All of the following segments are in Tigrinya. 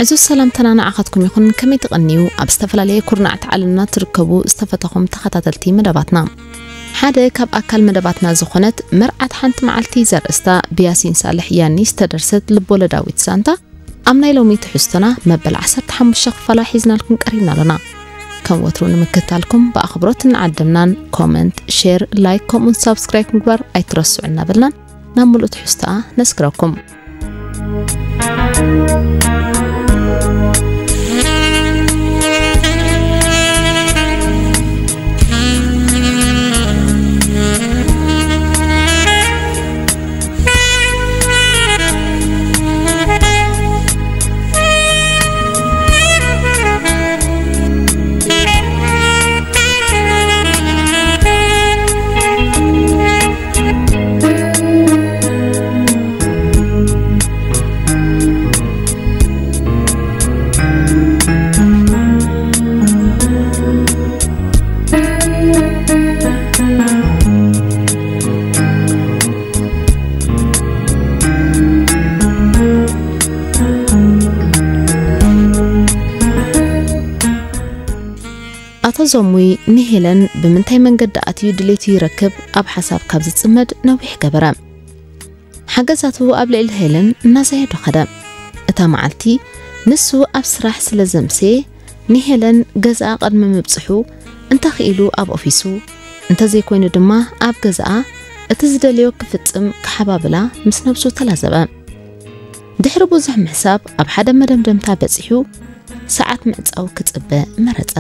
እዚ ሰላምታና ንዓኻትኩም ይኹን። ከመይ ትቐንዩ? ኣብ ዝተፈላለየ ኩርናዓት ዓለምና ትርከቡ ዝተፈተኹም ተኸታተልቲ መደባትና፣ ሓደ ካብ ኣካል መደባትና ዝኾነት መርዓት ሓንቲ መዓልቲ ዘርእስታ ብያሲን ሳልሕ ያኒ ዝተደርሰት ልቦለዳዊት ዛንታ ኣብ ናይ ሎሚ ትሕዝቶና መበል ዓሰርተ ሓሙሽተ ክፋላ ሒዝናልኩም ቀሪብና ኣለና። ከም ወትሩ ንምክትታልኩም ብኣኽብሮት እናዓደምናን ኮመንት፣ ሼር፣ ላይክ ከምኡን ሳብስክራይብ ምግባር ኣይትረስዑ እናበልናን ናብ ምሉእ ትሕዝቶኣ ነስክረኩም። ኣቶ ዞሙይ ንሄለን ብምንታይ መንገዲ ኣትዩ ድሌቱ ይረክብ ኣብ ሓሳብ ካብ ዝጽመድ ነዊሕ ገበረ። ሓገዛቱ ኣብ ልዕሊ ሄለን እናዘየዶ ኸደ። እታ መዓልቲ ንሱ ኣብ ስራሕ ስለ ዘምሰየ፣ ንሄለን ገዛኣ ቅድሚ ምብጽሑ እንተኽኢሉ ኣብ ኦፊሱ፣ እንተዘይኮይኑ ድማ ኣብ ገዛኣ እቲ ዝደለዮ ክፍጽም ክሓባብላ ምስ ነብሱ ተላዘበ። ድሕሪ ብዙሕ ምሕሳብ ኣብ ሓደ መደምደምታ በጺሑ ሰዓት ምዕጻው ክጽበ መረጸ።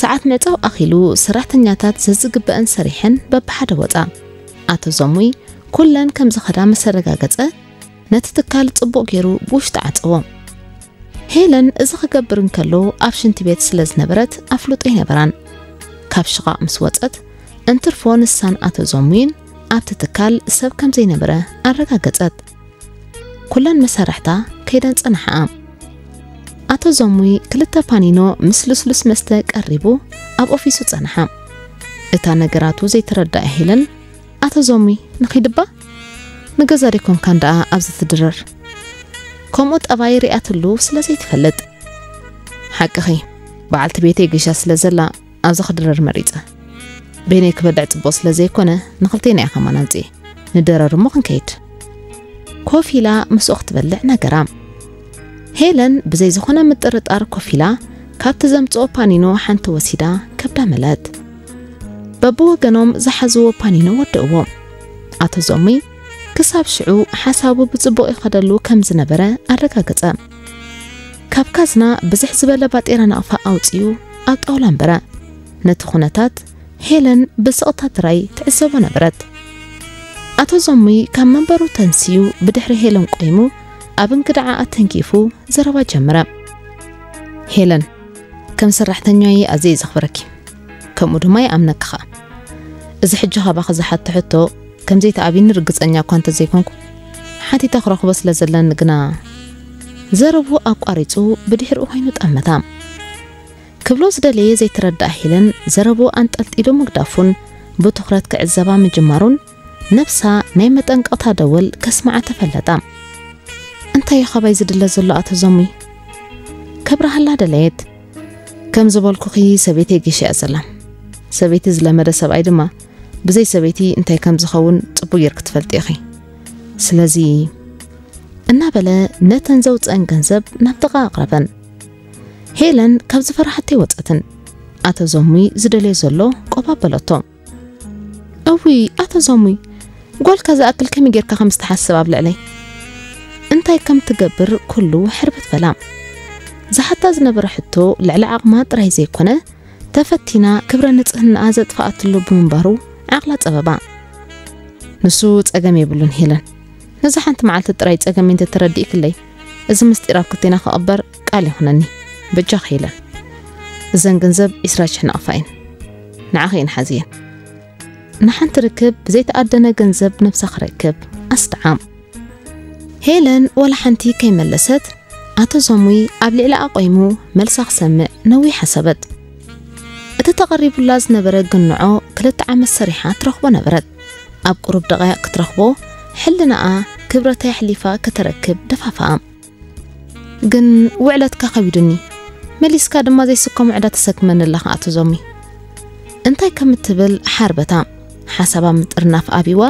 ሰዓት ምዕጻው ኣኺሉ ሰራሕተኛታት ዘዝግበአን ሰሪሐን በብሓደ ወጻ። ኣቶ ዞሙይ ኩለን ከም ዝኸዳ ምስ ኣረጋገጸ ነቲ ትካል ጽቡቕ ገይሩ ብውሽጢ ዓጸዎ። ሄለን እዚ ክገብር እንከሎ ኣብ ሽንቲ ቤት ስለ ዝነበረት ኣፍልጦ ኣይነበራን። ካብ ሽቓቕ ምስ ወጸት እንትርፎ ንሳን ኣቶ ዞሙይን ኣብቲ ትካል ሰብ ከም ዘይነበረ ኣረጋገጸት። ኩለን መሳርሕታ ከይደን ጸናሓኣ። ኣቶ ዞሙይ ክልተ ፓኒኖ ምስ ልስሉስ መስተ ቀሪቡ ኣብ ኦፊሱ ጸንሓ። እታ ነገራቱ ዘይተረድኣ ሄለን፣ ኣቶ ዞሙይ ንኺድባ ንገዛ ደይኮንካን ደኣ ኣብዚ ትድረር? ከምኡ ጠባይ ርእያትሉ ስለ ዘይትፈልጥ። ሓቅኺ፣ በዓልቲ ቤተይ ጌሻ ስለ ዘላ ኣብዚ ክድረር መሪጸ። በይነይ ክበልዕ ጽቡቕ ስለ ዘይኮነ ንኽልቴና እየ ከማን ኣምጽኤ። ንደረር እሞ ክንከይድ። ኮፍ ኢላ ምስኡ ክትበልዕ ነገራ። ሄለን ብዘይ ዝኾነ ምጥርጣር ኮፍ ኢላ ካብቲ ዘምጽኦ ፓኒኖ ሓንቲ ወሲዳ ከብዳ መለት። በብወገኖም ዝሓዝዎ ፓኒኖ ወደእዎ። ኣቶ ዞሙይ ክሳብ ሽዑ ሓሳቡ ብጽቡቕ ይኸደሉ ከም ዝነበረ ኣረጋገጸ። ካብ ካዝና ብዝሕ ዝበለ ባጤራ ናቕፋ ኣውጺኡ ኣብ ጣውላ ኣንበረ። ነቲ ኩነታት ሄለን ብስቕታ ጥራይ ትዕዘቦ ነበረት። ኣቶ ዞሙይ ካብ መንበሩ ተንሲኡ ብድሕሪ ሄለን ቆይሙ ኣብ እንግድዓ ኣተንኪፉ ዘረባ ጀመረ። ሄለን፣ ከም ሰራሕተኛይ ኣዝየ ዘኽብረኪ፣ ከምኡ ድማ ይኣምነኪ ኸኣ። እዚ ሕጂ ካባኺ ዝሓቶ ሕቶ ከም ዘይትኣብይኒ ርግጸኛ እኳ እንተዘይኮንኩ፣ ሓቲተ ክረኽቦ ስለ ዘለኒ ግና፣ ዘረብኡ ኣቋሪጹ ብድሕሪኡ ኮይኑ ጠመታ። ክብሎ ዝደለየ ዘይተረድኣ ሄለን ዘረብኡ ኣንጠልጢሉ ምግዳፉን ብትኹረት ክዕዘባ ምጅማሩን ነብሳ ናይ መጠንቀቕታ ደወል ከስምዓ ተፈለጣ። እንታይ እዩ ኻባይ ዝድለ ዘሎ ኣቶ ዞሙይ? ከብርሃላ ደለየት። ከም ዝበልኩኺ ሰበይተይ ጌሻ እያ ዘላ። ሰበይቲ ዝለመደ ሰብኣይ ድማ ብዘይ ሰበይቲ እንታይ ከም ዝኸውን ጽቡቕ ጌርኪ ትፈልጢ ኢኺ። ስለዚ እናበለ ነተን ዘውጽአን ገንዘብ ናብ ጥቓ ኣቕረበን። ሄለን ካብ ዝፈርሓቶ ኣይወጸትን። ኣቶ ዞሙይ ዝደልዮ ዘሎ ቆብ ኣበለቶ። እውይ ኣቶ ዞሙይ፣ ጓልካ ዝኣክል ከመይ ጌርካ ከም ዝተሓስብ ኣብ ልዕለይ እንታይ ከም ትገብር ኩሉ ሕርብት በላ። ዝሓታ ዝነበረ ሕቶ ልዕሊ ዓቕማ ጥራይ ዘይኮነ ተፈቲና ክብረ ንጽህናኣ ዘጥፍኣትሉ ብምንባሩ ዓቕላ ጸበባ። ንሱ ጸገም የብሉን ሄለን። ነዛ ሓንቲ መዓልቲ ጥራይ ጸገመይ እንተተረዲእክለይ፣ እዚ ምስጢር ኣብ ክልቴና ክቕበር ቃል ይኹነኒ። በጃኺ ሄለን። እዘን ገንዘብ ዒስራ ሽሕ ናቕፋ እየን። ንዓኺ እየን ሓዝየን። ንሓንቲ ርክብ ብዘይተኣደነ ገንዘብ ነብሳ ክረክብ ኣስድዓ። ሄለን ወላ ሓንቲ ከይመለሰት፣ ኣቶ ዞሙይ ኣብ ልዕሊኣ ቆይሙ መልሳ ክሰምዕ ነዊሕ ሓሰበት። እቲ ተቐሪቡላ ዝነበረ ግንዖ ክልተ ዓመት ሰሪሓ ትረኽቦ ነበረት። ኣብ ቁሩብ ደቓይቕ ክትረኽቦ ሕልናኣ ክብረታ የሕሊፋ ከተረክብ ደፋፍኣ። ግን ውዕለትካ ከቢዱኒ፣ መሊስካ ድማ ዘይስከም ዕዳ ተሰክመኒ ኣለኻ ኣቶ ዞሚ። እንታይ ከም እትብል ሓርበታ፣ ሓሳባ ምጥርናፍ ኣቢዋ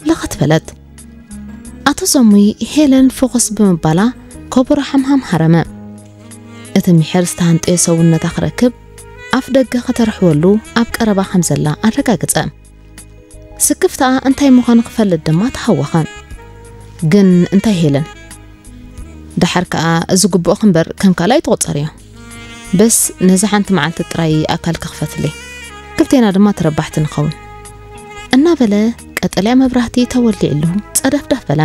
ለኸት በለት። ኣቶ ዞሙይ ሄለን ፎኸስ ብምባላ ከበሮ ሓምሃም ሃረመ። እቲ ምሒር ዝተሃንጠዮ ሰውነታ ክረክብ ኣፍ ደገ ከተርሕወሉ ኣብ ቀረባ ከም ዘላ ኣረጋገጸ። ስክፍታኣ እንታይ ምዃኑ ክፈልጥ ድማ ተሃወኸ። ግን እንታይ ሄለን? ደሓር ከኣ እዚ ግቡእኺ እምበር ከም ካልኣይ ትቑጸርዮ። በስ ነዚ ሓንቲ መዓልቲ ጥራይ ኣካል ክኽፈትለይ፣ ክልቴና ድማ ተረባሕቲ ንኸውን። እናበለ ቀጠልያ መብራህቲ ተወሊዕሉ ጸደፍደፍ በለ።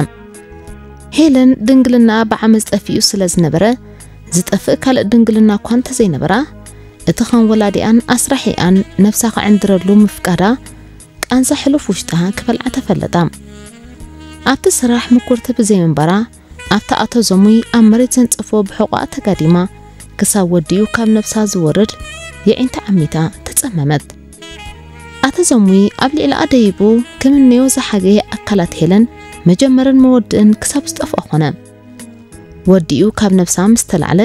ሄለን ድንግልና ብዓመጽ ጠፊኡ ስለ ዝነበረ፣ ዝጠፍእ ካልእ ድንግልና እኳ እንተዘይነበራ፣ እቲ ከም ወላዲኣን ኣስራሒኣን ነብሳ ክዕንድረሉ ምፍቃዳ፣ ቃንዛ ሕሉፍ ውሽጣ ክበልዓ ተፈለጣ። ኣብቲ ስራሕ ምኩርቲ ብዘይምንባራ፣ ኣብቲ ኣቶ ዞሙይ ኣብ መሬት ዘንጽፎ ብሕቖኣ ተጋዲማ፣ ክሳብ ወዲኡ ካብ ነብሳ ዝወርድ የዒንታ ዓሚታ ተጸመመት። ኣቶ ዞሙይ ኣብ ልዕሊኣ ደይቡ ክምነዮ ዝሓገየ ኣካላት ሄለን መጀመርን መወድእን ክሳብ ዝጠፍኦ ኾነ። ወዲኡ ካብ ነብሳ ምስ ተላዕለ፣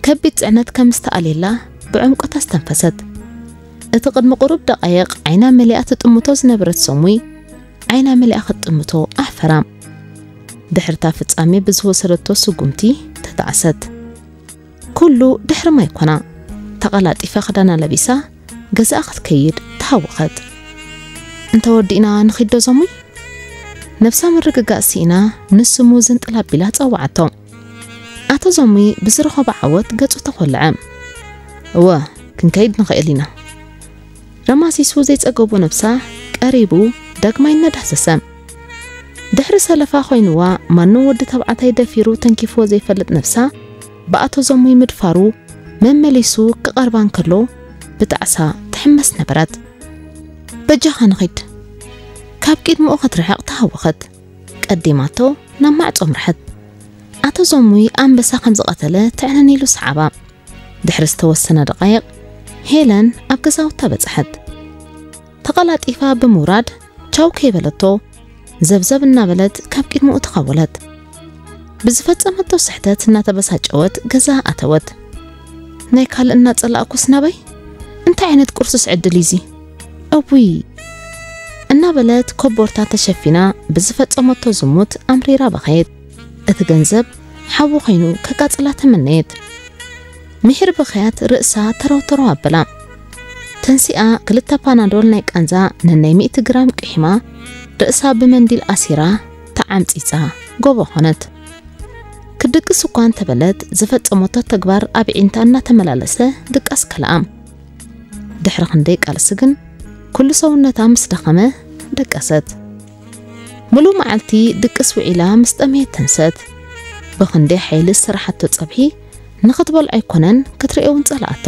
ከቢድ ጽዕነት ከም ዝተኣልየላ ብዕምቆት ኣስተንፈሰት። እቲ ቅድሚ ቁሩብ ደቓይቕ ዓይና መሊኣ ትጥምቶ ዝነበረት ዞሙይ፣ ዓይና መሊኣ ክትጥምቶ ኣሕፈራ። ድሕርታ ፍጻሜ ብዝወሰደቶ ስጉምቲ ተጣዕሰት። ኩሉ ድሕሪ ማይ ኮና፣ ተቐላጢፋ ክዳና ለቢሳ ገዛኣ ክትከይድ ተሃወኸት። እንተወዲእና ንኺድ ዶ ዞሙይ? ነብሳ ምርግጋእ ስኢና ንስሙ ዝንጥል ኣቢላ ጸውዓቶ። ኣቶ ዞሙይ ብዝረኸቦ ዓወት ገጹ ተኾልዐ። እወ፣ ክንከይድ ንኽእል ኢና። ረማሲሱ ዘይጸገቦ ነብሳ ቀሪቡ ዳግማይ እናዳህሰሰ። ድሕሪ ሰለፋ ኮይንዋ ማንም ወዲ ተባዕታይ ደፊሩ ተንኪፍዎ ዘይፈልጥ ነብሳ ብኣቶ ዞሙይ ምድፋሩ መመሊሱ ክቐርባ እንከሎ ብጣዕሳ ትሕመስ ነበረት። በጃኻ ንኺድ። ካብ ቅድምኡ ክትርሕቕ ተሃወኸት። ቀዲማቶ ናብ ማዕጾ ኣምርሐት። ኣቶ ዞሙይ ኣንበሳ ከም ዝቐተለ ትዕንን ኢሉ ሰዓባ። ድሕሪ ዝተወሰነ ደቓይቕ ሄለን ኣብ ገዛውታ በጽሐት። ተቐላጢፋ ብምውራድ ቻው ከይበለቶ ዘብዘብ እናበለት ካብ ቅድምኡ ተኻወለት። ብዝፈጸመቶ ስሕተት እናተበሳጨወት ገዛ ኣተወት። ናይ ካልእ እናጸላእኩስ ናበይ? እንታይ ዓይነት ቁርስስ ዕድል እዩ እዚ? እውይ! እናበለት ኮቦርታ ተሸፊና ብዝፈጸመቶ ዝሙት ኣምሪራ በኸየት። እቲ ገንዘብ ሓዊ ኮይኑ ከቃጽላ ተመነየት። ምሒር ብኽያት ርእሳ ተረውተረው ኣበላ። ተንሲኣ ክልተ ፓናዶል ናይ ቃንዛ ነናይ ሚእቲ ግራም ቅሒማ ርእሳ ብመንዲል ኣሲራ ተዓምጺጻ ጎቦ ኾነት። ክድቅስ እኳ እንተበለት ዝፈጸመቶ ተግባር ኣብ ዒንታ እናተመላለሰ ድቃስ ከልኣ። ድሕሪ ክንደይ ቃልሲ ግን ኩሉ ሰውነታ ምስ ደኸመ ደቀሰት። ምሉእ መዓልቲ ድቅስ ውዒላ ምስ ጠመየት ተንሰት። ብኽንደይ ሓይሊ ዝሰራሓቶ ጸብሒ ንኽትበልዖ ኣይኮነን ክትርእዮ እውን ጸላኣቶ።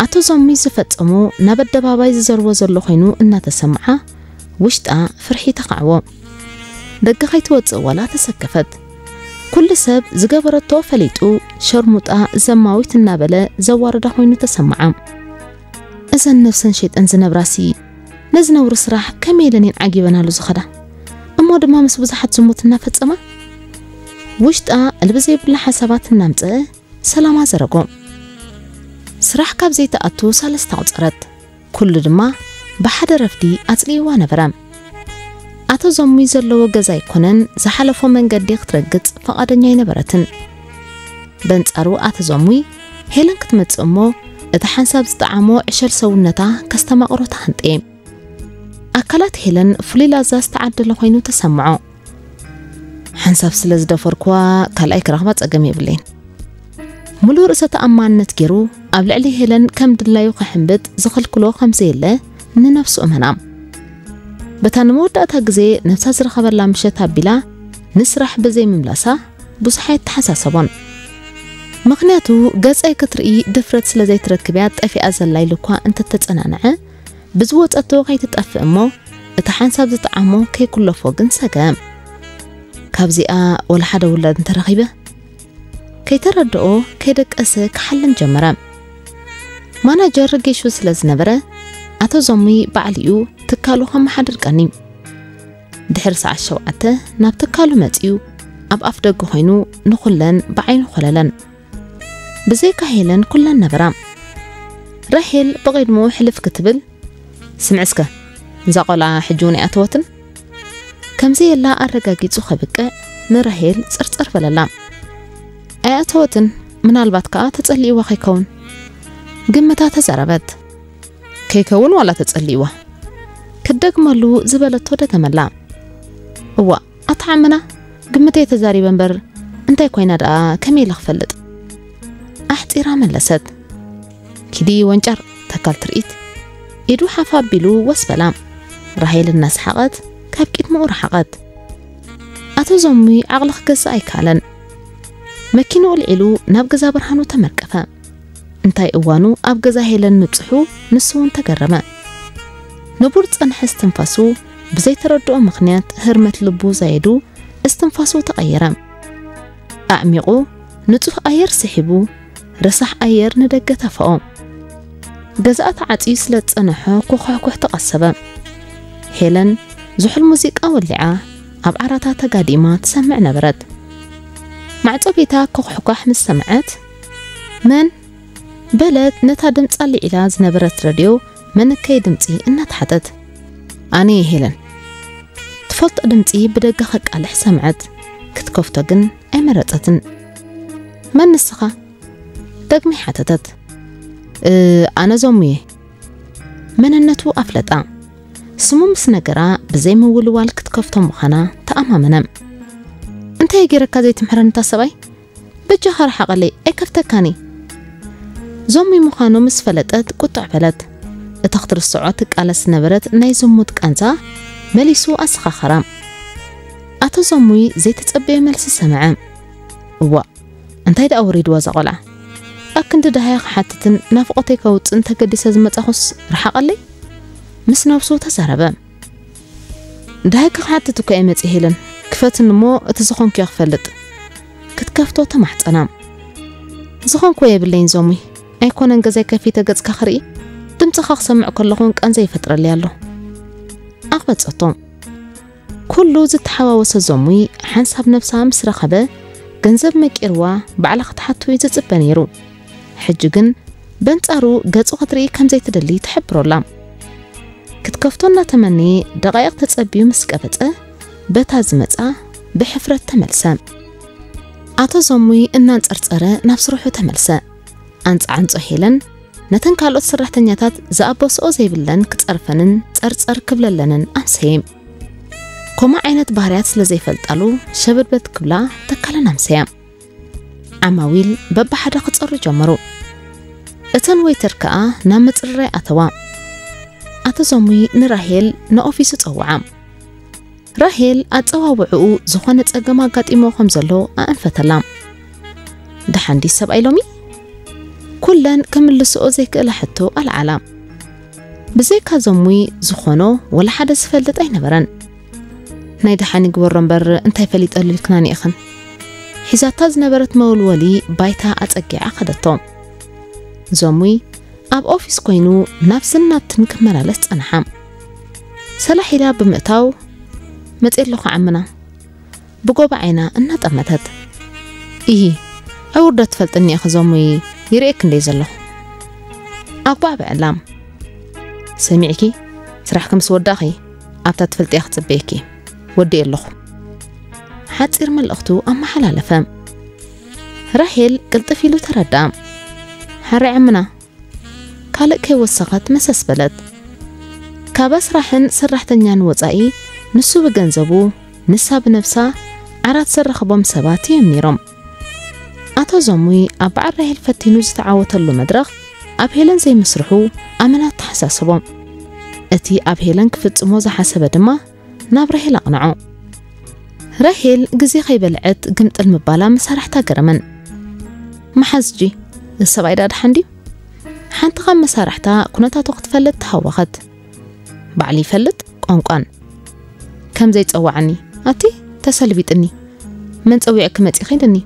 ኣቶ ዞሚ ዝፈጸሞ ናብ ኣደባባይ ዝዘርቦ ዘሎ ኮይኑ እናተሰምዓ ውሽጣ ፍርሒ ተኻዕዎ። ደገ ከይትወጽእ ዋላ ተሰከፈት። ኩሉ ሰብ ዝገበረቶ ፈሊጡ ሸርሙጣ ዘማዊት እናበለ ዘዋርዳ ኮይኑ ተሰምዓ። እዘን ነብሰን ሸይጠን ዝነብራሲ ነዚ ነውሪ ስራሕ ከመይ ኢለን እየን ዓጊበናሉ ዝኸዳ? እሞ ድማ ምስ ብዙሓት ዝሙት እናፈጸማ ውሽጣ እልቢ ዘይብላ ሓሳባት እናምጸአ ሰላማ ዘረጎ። ስራሕ ካብ ዘይተኣቱ ሳልስቲ ኣቑጸረት። ኩሉ ድማ ብሓደ ረፍዲ ኣጽሊእዋ ነበረ። ኣቶ ዘሙይ ዘለዎ ገዛ ኣይኮነን ዝሓለፎ መንገዲ ክትረግጽ ፈቓደኛ ኣይነበረትን። በንጻሩ ኣቶ ዘሙይ ሄለን ክትመጽእ እሞ እቲ ሓንሳብ ዝጠዓሞ ዕሸል ሰውነታ ከስተማቕሮ ተሃንጠየ። ኣካላት ሄለን ፍሉይ ላዛ ዝተዓደለ ኮይኑ ተሰምዖ። ሓንሳብ ስለ ዝደፈርኩዋ ካልኣይ ክረኽባ ጸገም የብለይን። ሙሉእ ርእሰ ተኣማንነት ገይሩ ኣብ ልዕሊ ሄለን ከም ድላዩ ክሕምብጥ ዝኽልክሎ ከም ዘየለ ንነብሱ እመና። በታ ንመወዳእታ ግዜ ነብሳ ዝረኸበላ ምሸት ኣቢላ ንስራሕ ብዘይ ምምላሳ ብዙሕ ኣይተሓሳሰቦን። ምኽንያቱ ገጸይ ክትርኢ ድፍረት ስለ ዘይትረክብ እያ ጠፊኣ ዘላ ኢሉ እኳ እንተተጸናንዐ፣ ብዝወጸቶ ከይትጠፍእ እሞ እቲ ሓንሳብ ዝጠዓሞ ከይኩለፎ ግን ሰገ። ካብዚኣ ወላ ሓደ ውላድ እንተረኺበ? ከይተረድኦ ከይደቀሰ ክሓልም ጀመረ። ማናጀር ጌሹ ስለ ዝነበረ ኣቶ ዞሙይ ባዕሊኡ ትካሉ ከመሓድር ቀኒ። ድሕሪ ሰዓት ሸውዓተ ናብ ትካሉ መጺኡ ኣብ ኣፍ ደገ ኮይኑ ንኹለን ብዓይኑ ኮለለን። ብዘይካ ሄለን ኩለን ነበራ። ራሄል ብቕድሙ ሕልፍ ክትብል፣ "ስምዕ እስከ፣ እዛ ቆልዓ ሕጂ እውን ኣይኣተወትን?" ከምዘየላ ኣረጋጊጹ ከብቅዕ ንራሄል ጸርጸር በለላ። "ኣይኣተወትን፣ ምናልባት ከኣ ተጸሊእዋ ከይከውን?" ግምታ ተዛረበት። "ከይከውን ዋላ ተጸሊእዋ?" ክትደግመሉ ዝበለቶ ደገመላ። "እዋ፣ ኣታ ዓምና፣ ግምተይ ተዛሪበ እምበር፣ እንታይ ኮይና ደኣ ከመይ ኢለ ክፈልጥ?" ኣሕጺራ መለሰት። "ኪዲ ወንጨር፣ ተካል ትርኢት።" ኢዱ ሓፍ ኣቢሉ ወስ በላ። ራሄል እናሰሓቐት ካብ ቅድሚኡ ረሓቐት። ኣቶ ዞሙይ ዓቕሊ ክገዝእ ኣይከኣለን። መኪንኡ ኣልዒሉ ናብ ገዛ ብርሃኑ ተመርቀፈ። እንታይ እዋኑ ኣብ ገዛ ሄለን ምብጽሑ ንሱ እውን ተገረመ። ንቡር ጸንሐ እስትንፋሱ ብዘይተረድኦ ምኽንያት ህርመት ልቡ ዛየዱ እስትንፋሱ ተቐየረ። ኣዕሚቑ ንጹህ ኣየር ስሒቡ ረሳሕ ኣየር ንደገ ተፈኦ። ገዛኣ ተዓጽዩ ስለ ዝጸንሖ ኩሕኩሕ ተቐሰበ። ሄለን ዝሑል ሙዚቃ ወሊዓ ኣብ ዓራታ ተጋዲማ ትሰምዕ ነበረት። ማዕጾ ቤታ ኮኽሕኳሕ ምስ ሰምዐት፣ "መን?" በለት ነታ ድምጻ ልዒላ ዝነበረት ረድዮ መንከይ ድምጺ እናተሓተት። "ኣነ እየ ሄለን።" ትፈልጦ ድምጺ ብደገ ከቃልሕ ሰምዐት። ክትከፍቶ ግን ኣይመረጸትን። "መን ንስኻ?" ደግሚ ሓተተት። "እ፣ ኣነ ዞሙየ።" መንነቱ ኣፍለጣ። ስሙ ምስ ነገራ ብዘይ ምውልዋል ክትከፍቶ ምዃና ተኣማመነ። "እንታይ ገይረካ ዘይትምሕረኒ እታ ሰብኣይ? በጃኻ ርሓቐለይ፣ ኣይከፍተካኒ!" ዞሙይ ምዃኑ ምስ ፈለጠት ቁጥዕ በለት። እታ ክትርስዖ ትቃለስ ዝነበረት ናይ ዝሙት ቃንዛ መሊሱ ኣሰኻኸራ። ኣቶ ዞሙይ ዘይተጸበየ መልሲ ሰምዐ። "እዋእ፣ እንታይ ደኣ ወሪድዋ እዛ ቆልዓ? ኣክንዲ ደሃያ ክሓትትን ናፍቖተይ ከውጽእን ተገዲሰ ዝመጻኹስ ርሓቐለይ?" ምስ ነብሱ ተዛረበ። "ደሃይኪ ክሓትት እኮ እየ መጺእ ሄለን፣ ክፈትኒ እሞ እቲ ዝኾንኩዮ ክፈልጥ።" ክትከፍቶ ተማሕጸና። "ዝኾንኩዎ የብለይን ዞሙይ፣ ኣይኮነን ገዛይ ከፊተ ገጽካ ክርኢ፣ ድምጽኻ ክሰምዕ ከለኹ እውን ቃንዛ ይፈጥረለይ ኣሎ።" ኣቕበጸቶ። ኩሉ ዝተሓዋወሰ ዞሙይ ሓንሳብ ነብሳ ምስ ረኸበ፣ ገንዘብ መቂርዋ ባዕላ ክትሓቱ እዩ ዝጽበ ነይሩ። ሕጂ ግን በንጻሩ ገጹ ክትርኢ ከም ዘይትደሊ ትሕብሮ ኣላ። ክትከፍቶ እናተመነየ ደቓይቕ ተጸብዩ ምስ ቀበጸ፣ በታ ዝመጻ ብሕፍረት ተመልሰ። ኣቶ ዞሙይ እናንጸርጸረ ናብ ስርሑ ተመልሰ። ኣንጻዓንጾ ሄለን ነተን ካልኦት ሰራሕተኛታት ዝኣበስኦ ዘይብለን ክጸርፈንን ጸርጸር ክብለለንን ኣምሰየ። ኮማ ዓይነት ባህርያት ስለ ዘይፈልጣሉ ሸበድበድ ክብላ ተካለን ኣምሰያ። ዓማዊል በብሓደ ክጸሩ ጀመሩ። እተን ወይተር ከኣ ናብ ምጽርራይ ኣተዋ። ኣቶ ዞሙይ ንራሄል ንኦፊሱ ጸውዓ። ራሄል ኣጸዋውዕኡ ዝኾነ ጸገም ኣጋጢሞ ከም ዘሎ ኣእንፈተላ። "ደሓን ድዩ ሰብኣይ ሎሚ?" ኩለን ክምልስኦ ዘይክእላ ሕቶ ኣልዓላ። ብዘይካ ዞሙይ ዝኾኖ ወላ ሓደ ዝፈልጥ ኣይነበረን። "ናይ ደሓን ይግበሮ እምበር እንታይ ፈሊጠሉ ኢልክና ንኢኽን?" ሒዛታ ዝነበረት መወልወሊ ባይታ ኣጸጊዓ ከደቶ። ዞሙይ ኣብ ኦፊስ ኮይኑ ናብዝን ናብትን ክመላለስ ጸንሓ። ሰላሕ ኢላ ብምእታው፣ "መጺአ ኣለኹ ዓምና።" ብጎባ ዓይና እናጠመተት፣ "ኢሂ፣ ዕውር ዶ ትፈልጥኒ ኢኺ ዞሙይ፣ ይርእየኪ እንድየ ዘለኹ?" ኣጓዕብዐላ። "ሰሚዕኪ፣ ስራሕኪ ምስ ወዳእኺ ኣብታ ትፈልጥያ ክጽበየኪ፣ ወዲኤ ኣለኹ።" ሓጺር መልእኽቱ ኣመሓላለፈ። ራሄል ቅልጥፍ ኢሉ ተረድኣ። "ሓራይ ዓምና?" ካልእ ከይወሰኸት መሰስ በለት። ካብ ኣስራሕን ሰራሕተኛን ወጻኢ ንሱ ብገንዘቡ፣ ንሳ ብነብሳ ዓራት ዘራኽቦም ሰባት እዮም ነይሮም። ኣቶ ዞሙይ ኣብ በዓል ራሄል ፈቲኑ ዝተዓወተሉ መድረኽ ኣብ ሄለን ዘይምስርሑ ኣመና ኣተሓሳሰቦ። እቲ ኣብ ሄለን ክፍጽሞ ዝሓሰበ ድማ ናብ ራሄል ኣቕንዖ። ራሄል ግዜ ከይበልዐት ግምጥል ምባላ መሳርሕታ ገረመን። "መሓዝጂ፣ እዚ ሰብኣይ ደኣ ደሓን ድዩ?" ሓንቲ ካብ መሳርሕታ ኩነታቱ ክትፈልጥ ተሃወኸት። "ባዕሉ ይፈልጥ ቋንቋን ከም ዘይጸዋዓኒ፣ ኣቲ ተሰልቢጥኒ፣ መን ጸዊዕኪ መጺኺ ኢልኒ?"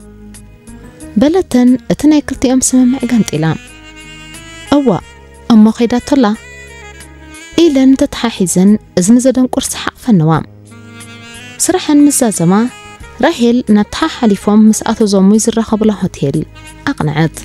በለተን እቲ ናይ ክልቲኦም ስምምዕ ገምጢላ። "እዋ፣ እሞ ከይዳቶላ?" ኢለን ተተሓሒዘን እዝኒ ዘደንቁር ሰሓቕ ፈነዋ። ስራሐን ምስ ዛዘማ፣ ራሄል ናብታ ሓሓሊፎም ምስ ኣቶ ዞሙይ ዝራኸቡላ ሆቴል ኣቕንዐት።